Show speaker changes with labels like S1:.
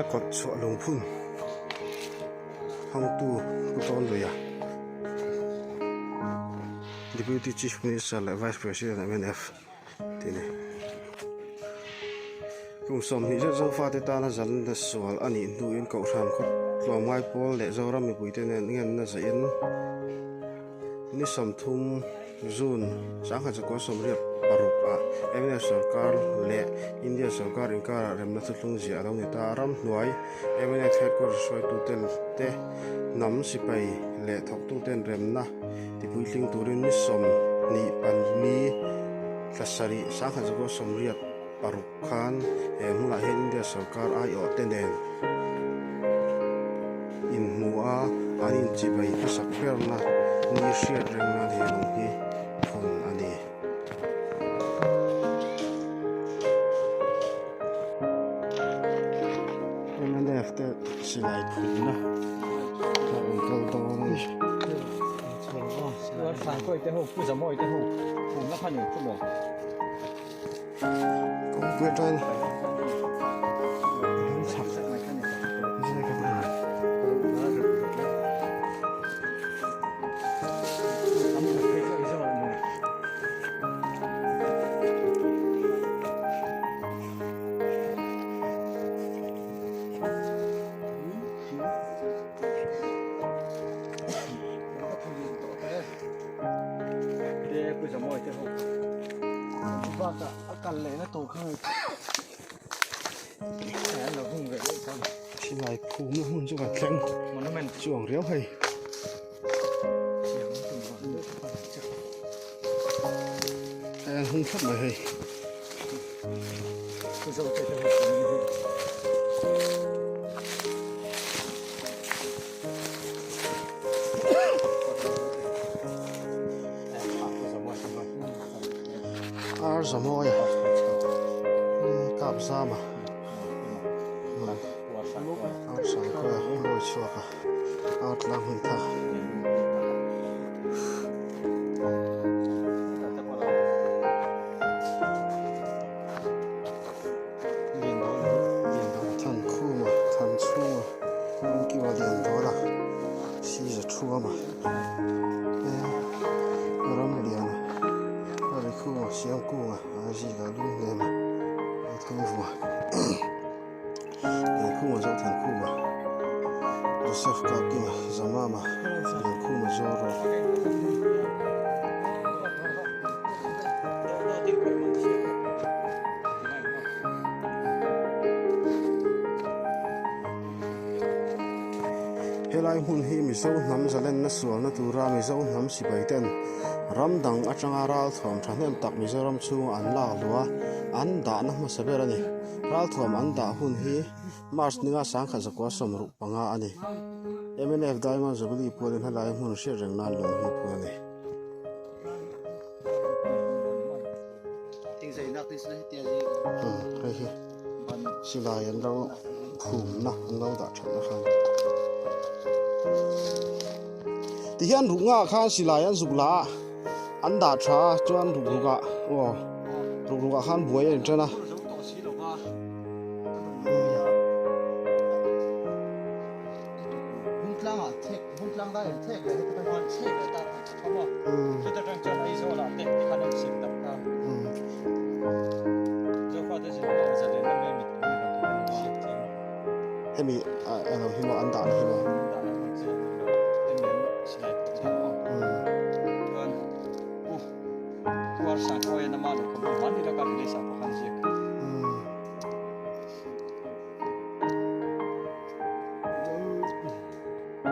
S1: Kawtchhuah lungphun hmangtu Pu Tawnluia Deputy Chief Minister leh Vice President mnf tih a ni. Kum 20 zet Zofate tana zalna sual a nih hnuin Kohhran khaw tlawmngai pawl leh Zoram mipuite nen ngenna zahin Ni 30 June 1986 ah mnf sorkar leh India sorkar inkarah remna thuthlung ziah a lo ni ta. Ramhnuai mnf headquarters hruaitute te hnam sipai leh thawktuten remna tipuitling turin ni 24 thla sarih 1986 khan he hmunah hian India sorkar aiawh te nen inhmu a, an inchibai hmasak berna ni hriat reng nan he lung hi phun a ni. Mnf te silai phunna a rawn kal dawn a ni. Kawngpui atang chhak Silai phumna hmun chu kan thleng chuang riau hei. Hei an hung thlap mai hei. Ar Zamawia kap zama ar sangkawia ngawi chhuak a ar tlang hmun tha. Thankhuma, Thanchhunga, Ramkiwa Liandawla, Siza Thuama, Ramliana, Harikhuma, Siamkunga, Aizika Lunghnema, Thangvua, Liankhuma Zothankhuma, Joseph Kapkima, Zamama, Liankhuma Zoro. Helai hmun hi Mizo hnam zalenna sualna tura Mizo hnam sipai ten ram dang atanga ralthuam thahnem tak Mizoram chhunga an lak luh a, an dahna hmasa ber a ni. Ralthuam an dah hun hi March ninga 1965 a ni. Mnf Diamond Jubilee pualin helai hmun hriat reng nan lung hi phun a ni. Hei hi silai an lo phumna an lo dah thatna khan tihian ruk ngah khan silai an zuk la a an dah tha a chuan ruk ruk ah aw ruk ruk ah khan buai a intan a. Hemi a lo hi maw an dahna hi maw.